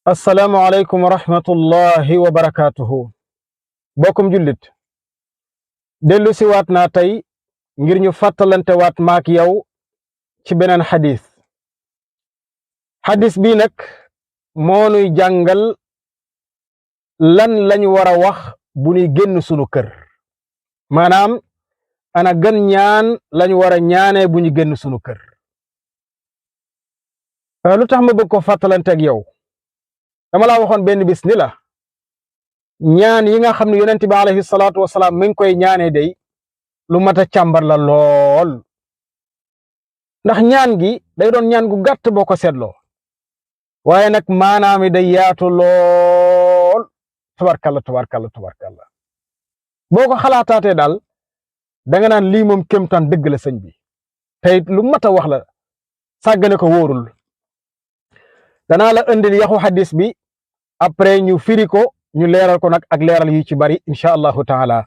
assalaamu aleykum wa rahmatullahi wa barakaatuhu bokkum jullit dellu si waat naa tey ngir ñu fàttalante waat maak yow ci beneen xadis bii nag moo nuy jàngal lan lañu war a wax bu ñuy génn sunu kër maanaam ana gan ñaan lañu war a ñaanee bu ñu génn sunu kër lu tax ma bëgg ko fàttalante ak yow dama laa waxoon benn bis ni la ñaan yi nga xam ne yonent bi alayhi salaatu wasalaam mi ngi koy ñaanee day lu mat a càmbar la lool ndax ñaan gi day doon ñaan gu gàtt boo ko seetloo waaye nag maanaam day yaatu lool tabarkalla boo ko xalaataatee daal danga naan lii moom kéemtaan dëgg la sëñ bi tey lu mat a wax la sàggane ko wóorul danaa la indil yaxu xadis bi après ñu firi ko ñu leeral ko nag ak leeral yu ci bari incha allahu taala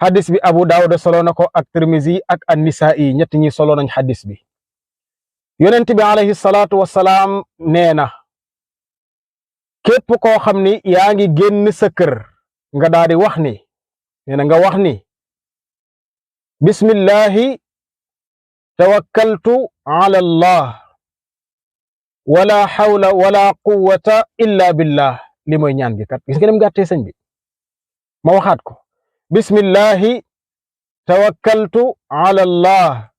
xadis bi Abu Daawuda solo na ko ak Tirmizi ak an-Nisaa'i ñett ñi solo nañ xadis bi yonent bi alayhi salaatu wasalaam nee na képp koo xam ni yaa ngi génn sa kër nga daal di wax ni nee na nga wax ni bismillahi tawakkaltu ala allah wala hawla wala quwwata illa billah li mooy ñaan gi kat gis nga dem gàttee sëñ bi ma waxaat ko bismillahi tawakkaltu ala allah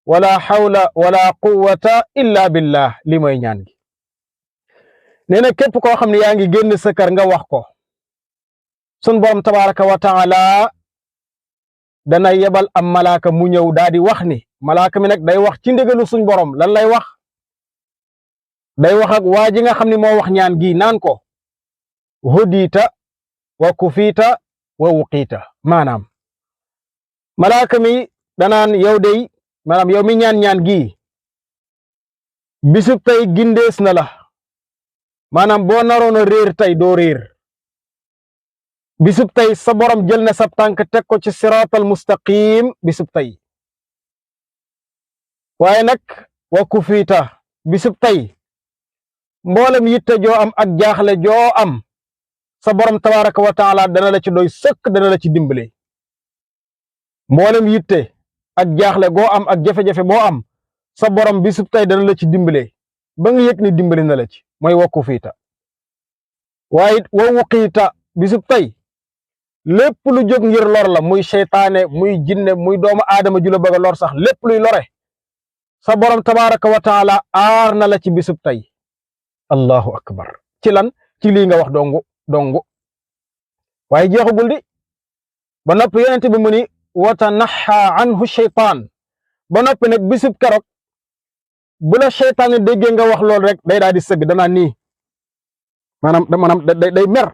wala hawla wala quwwata illa billah li mooy ñaan gi nee na képp koo xam ne yaa ngi génn sa kër nga wax ko sun borom tabaraka wa taala dana yebal am malaaka mu ñëw daal di wax ni malaaka mi nag day wax ci ndigalu suñ borom lan lay wax day wax ak waa ji nga xam ne moo wax ñaan gi naan ko hudita wa kufiita wa wuqiita maanaam malaaka mi danaan yow dey maanaam yow mi ñaan gi bisub tey gindees na la maanaam boo naroon a réer tey doo réer bisub tey sa borom jël na sab tànk teg ko ci siraatal mustaqim bisub tey waaye nag wa kufiita bisub tey mboolem yitte joo am ak jaaxle joo am sa borom tabaraka wa taala dana la ci doy sëkk dana la ci dimbale mboolem yitte ak jaaxle goo am ak jafe-jafe boo am sa borom bisub tey dana la ci dimbale ba nga yëg ni dimbale na la ci mooy wakku fiita waaye wa wuqiita bisub tey lépp lu jóg ngir lor la muy seytaane muy jinne muy doomu aadama ju la bëgg a lor sax lépp luy lore sa borom tabaraka wa taala aar na la ci bisub tey allahu akbar ci lan ci lii nga wax dongu waaye jeexagul di ba noppi yonent bi mu ni watanaxa anhu sheytaan ba noppi nag bisub keroog bu la seytaan déggee nga wax lool rek day daal di sëgg danaa nii maanaam day mer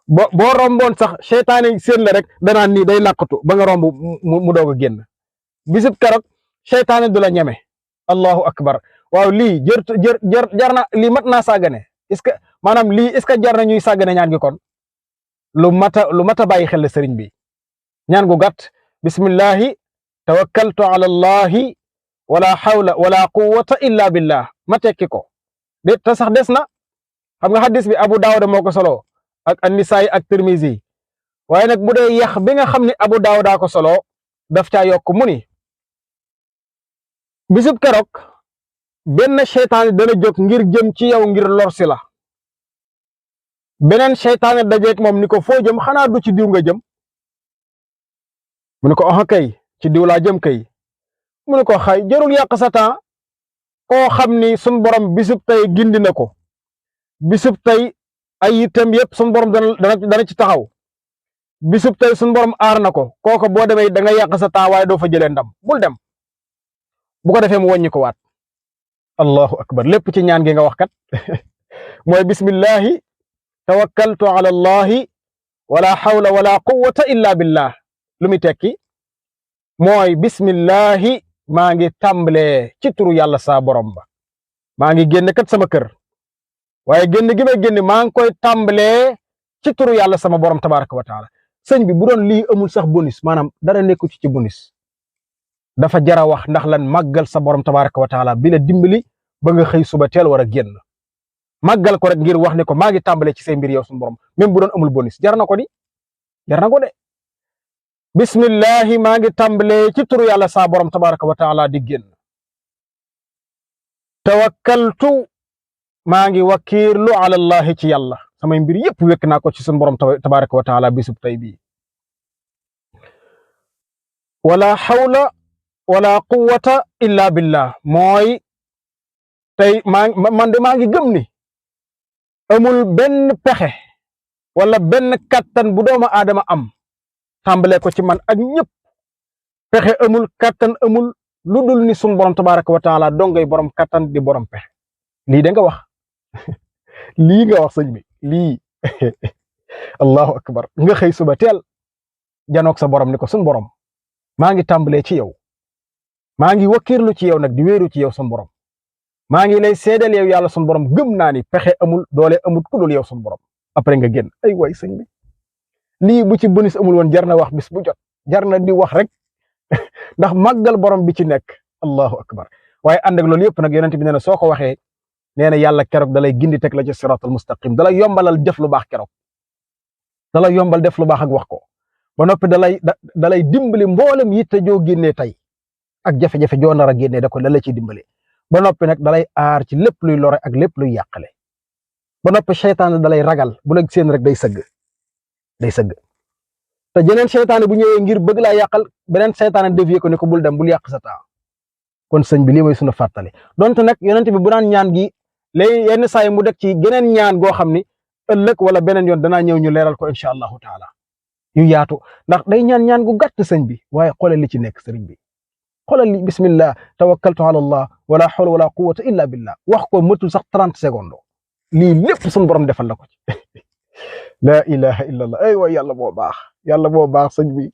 boo romboon sax seytaan seen la rek danaa nii day làqatu ba nga romb mu doog a génn bisub keroog seytaan du la ñeme allahu akbar waaw lii jar na lii mat naa sàggane est-ce que maanaam lii est-ce que jar na ñuy sàggane ñaan gi kon lu mata bàyyi xel la sëriñ bi ñaan gu gàtt bismillahi tawakkaltu ala allahi wala hawla wala quwwata illa billah ma tekki ko de te sax des na xam nga xadis bi Abu Daawuda moo ko solo ak an-Nisaa'i ak Tirmizi waaye nag bu dee yax bi nga xam ne Abu Daawuda ko solo daf caa yokk mu ni bisub keroog benn seytaane dana jóg ngir jëm ci yow ngir lor si la beneen seytaane dajeeg moom ni ko foo jëm xanaa du ci diw nga jëm mu ne ko aha kay ci diw laa jëm kay mu ne ko xay jarul yàq sa temps koo xam ni sun borom bisub tey gindi na ko bisub tey ay itam yëpp sun borom dana ci taxaw bisub tey sun borom aar na ko kooko boo demee da nga yàq sa temps waaye doo fa jëlee ndam bul dem bu ko defee mu wàññi ko waat allahu akbar lépp ci ñaan gi nga wax kat mooy bismillahi tawakkaltu ala allahi wala hawla wala quwwata illa billah lu muy tekki mooy bismillahi maa ngi tàmbalee ci turu yàlla saa borom ba maa ngi génn kat sama kër waaye génn gi may génn maa ngi koy tàmbalee ci turu yàlla sama borom tabaraka wa taala sëñ bi bu doon lii amul sax bonus maanaam dara nekku ci bonus dafa jara wax ndax lan màggal sa borom tabaraka wa taala bi la dimbali ba nga xëy suba teel war a génn màggal ko rek ngir wax ne ko maa ngi tàmbalee ci say mbir yow suñu borom même bu doon amul bonus jar na ko di jar na ko de bismillahi maa ngi tàmbalee ci turu yàlla saa borom tabaraka wa taala di génn tawakkaltu maa ngi wakiirlu ala allahi ci yàlla samay mbir yëpp wekk naa ko ci suñu borom tabaraka wa taala bisub tey bii wala hawla wala quwwata illa billah mooy tey man de maa ngi gëm ni amul benn pexe wala benn kattan bu doomu aadama am tàmbalee ko ci man ak ñëpp pexe amul kattan amul lu dul ni sun borom tabaraka wa taala dongay borom kattan di borom pexe lii de nga wax lii nga wax sëñ bi lii allahu akbar nga xëy suba teel janoog sa borom ni ko sun borom maa ngi tàmbalee ci yow maa ngi wakiirlu ci yow nag di wéeru ci yow sun borom maa ngi lay seedal yow yàlla sun borom gëm naa ni pexe amul doole amul ku dul yow sun borom après nga génn ay waay sëñ bi lii bu ci bonus amul woon jar na wax bis bu jot jar na di wax rek ndax màggal borom bi ci nekk allahu akbar waaye ànd ak loolu yëpp nag yonent bi nee na soo ko waxee nee na yàlla keroog dalay gindi teg la ci siratal mustaqim dalay yombalal def lu baax keroog dalay yombal def lu baax ak wax ko ba noppi dalay dimbali mboolem yitte joo génnee tey ak jafe-jafe joo nar a génnee da ko la ciy dimbali ba noppi nag dalay aar ci lépp luy lore ak lépp luy yàqale ba noppi seytaane dalay ragal bu la seen rek day sëgg te jeneen seytaane bu ñëwee ngir bëgg laa yàqal beneen seytaane dévier ko ne ko bul dem bul yàq sa temps kon sëñ bi lii mooy sunu fàttali donte nag yonent bi bu naan ñaan gi léegi yenn saa yi mu def ci geneen ñaan goo xam ni ëllëg wala beneen yoon danaa ñëw ñu leeral ko incha allahu taala yu yaatu ndax day ñaan gu gàtt sëñ bi waaye xoolal li ci nekk sëriñ bi xoolal li bismillah tawakkaltu ala allah wala hawla wala quwwata illa billah wax ko mëtul sax 30 secondes lii lépp sunu borom defal la ko ci la ilaha illa allah ay waay yàlla moo baax sëñ bi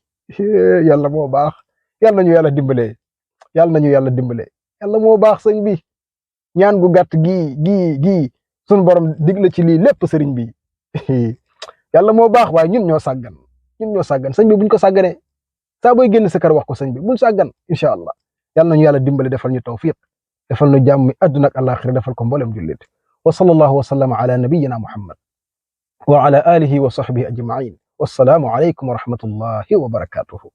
yàlla moo baax yàlla nañu yàlla dimbalee yàlla moo baax sëñ bi ñaan gu gàtt gii sunu borom digle ci lii lépp sëriñ bi yàlla moo baax waaye ñun ñoo sàggan sëñ bi buñ ko sàgganee saa booy génn sa kër wax ko sëñ bi buñ sàggan incha allah yàlla nañu yàlla dimbale defal ñu tawfiq defal ñu jàmm mi àdduna ak àllaaxira defal ko mboolem jullit wa sallallahu wa sallama ala nabiyyina muhammad wa ala alihi wa sahbihi ajma'in wassalaamu alaykum wa rahmatullahi wa barakatuhu